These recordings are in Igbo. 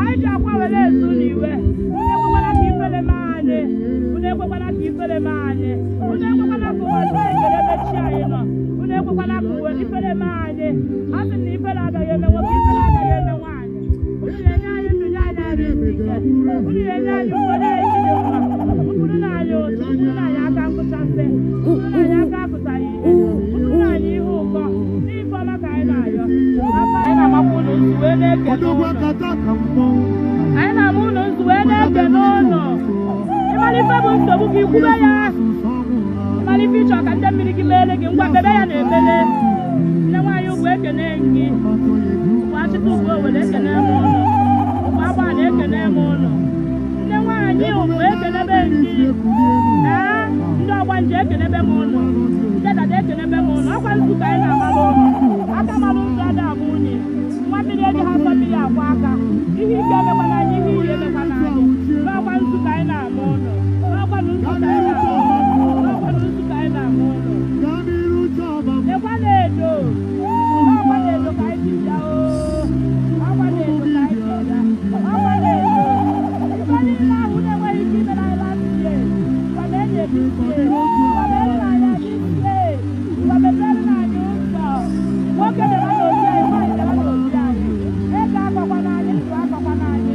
Anyị ji akwa were ezu unu iwe. Unu ekwekwana ka ifere mee anyị. Unu ekwekwana ka ifere mee anyị. Unu ekwekwana ka ụwa jụọ anyị kere ebe chi anyị nọ. Unu ekwekwana ka uwe ifere mee anyị. A sị na ifere agaghị eme nwoke, ifere agaghị eme nwaanyị. Unu na-enye anyị ndụ, nye anyị arụ isi ike. Unu na-enye anyị ụfọdụ anyị chi dị mma. Ụfọdụ na anyị otu, ụfọdụ na anyị aka nkụchasị, ụfọdụ na anyị aka akụtaghị ihe, ụfọdụ na anyị ihe ụkọ. N'ife ọma ka anyị na-arịọ. Anyị na-amakwa unu nzu wee na-ekele Odogwu unu. akata ka mmọnwụ. Anyị na-ama unu nzu wee na-ekele unu. Ịmara ife bụ nsogbu gị, kwube ya. Ịmara ife ịchọ ka ndị mmiri gị meere gị, ngwa kpebe ya na ekpere. Nne nwaanyị ugwu ekene gị. Ugwu achịta ugwu owere ekene m unu. Ugwu agba na ekene m unu. Nne nwaanyị ugwu ekenebe gị. Ee, ndị ọgbanje ekenebe m unu. Ndị dada ekenebe m unu. Ọkwa nzu ka anyị na-amara unu. Aka mara ụzọ ada abụ unyi. Nwa mmiri eji ha asọ mmiri akwa aka. Ihe ike emekwana anyị, ihe iyi emekwana anyị. N'ọkwa nzu ka anyị na-ama unu. N'ọkwa nzu ka anyị na-ama unu. N'ọkwa nzu ka anyị na-ama unu. Gaa n'iru chọba m. Lekwa na-edo. N'ọkwa na-edo ka anyị ji bịa oo. Ọkwa na-edo ka anyị ji bịa. Ọkwa na-edo. Ife niile ahụ na-enweghị ike imere anyị last year. Ngwa mee ya this year. Ngwa meere na anyị this year. Ngwa mepere na anyị ụzọ. Nwoke bịara n'obi anyị, nwaanyị bịara n'obi anyị. Ego akọkwana anyị, ndụ akọkwana anyị.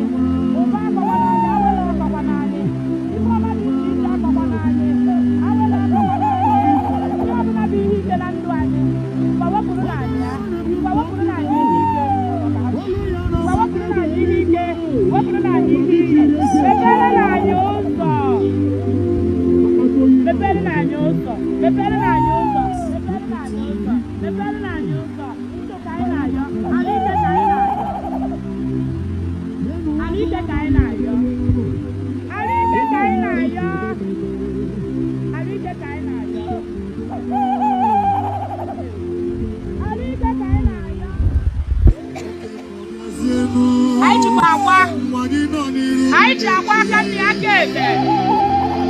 Ụba akọkwana anyị, awele akọkwana anyị. Ife ọma dị iche iche akọkwana anyị. Awele akọkwana anyị. Ihe ọbụla bụ ihe ike na ndụ anyị. Ngwa wepụrụ na anyị ya. Ngwa wepụrụ na anyị ihe ike. Ngwa wepụrụ na anyị ihe ike. Wepụrụ na anyị ihe iyi. Mepere na anyị ụzọ. Mepere na anyị ụzọ. Mepere na anyị ụzọ. Mepere na anyị ụzọ. Mepere na anyị ụzọ. Ndụ ka anyị na-ayọ. Ala ike ka anyị na-ayọ. Ala ike ka anyị na-ayọ. Ala ike ka anyị na-ayọ. Ala ike ka anyị na-ayọ. Ala ike ka anyị na-ayọ. Anyị jikwa akwa. Anyị nọ n'iru. Anyị ji akwa aka nri aka ekpe.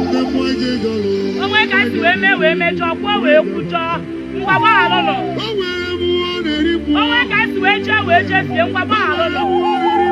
Ndị mmụọ ji gọlụ. Onwe ka anyị si wee mee wee mejọọ, kwuo wee kwujọọ. Ngwa gbaghalụnụ. O nwere mmụọ na-eri mmụọ. Onwe ka anyị si wee jee wee jezie, ngwa gbaghalụnụ. Mmụọ na-eri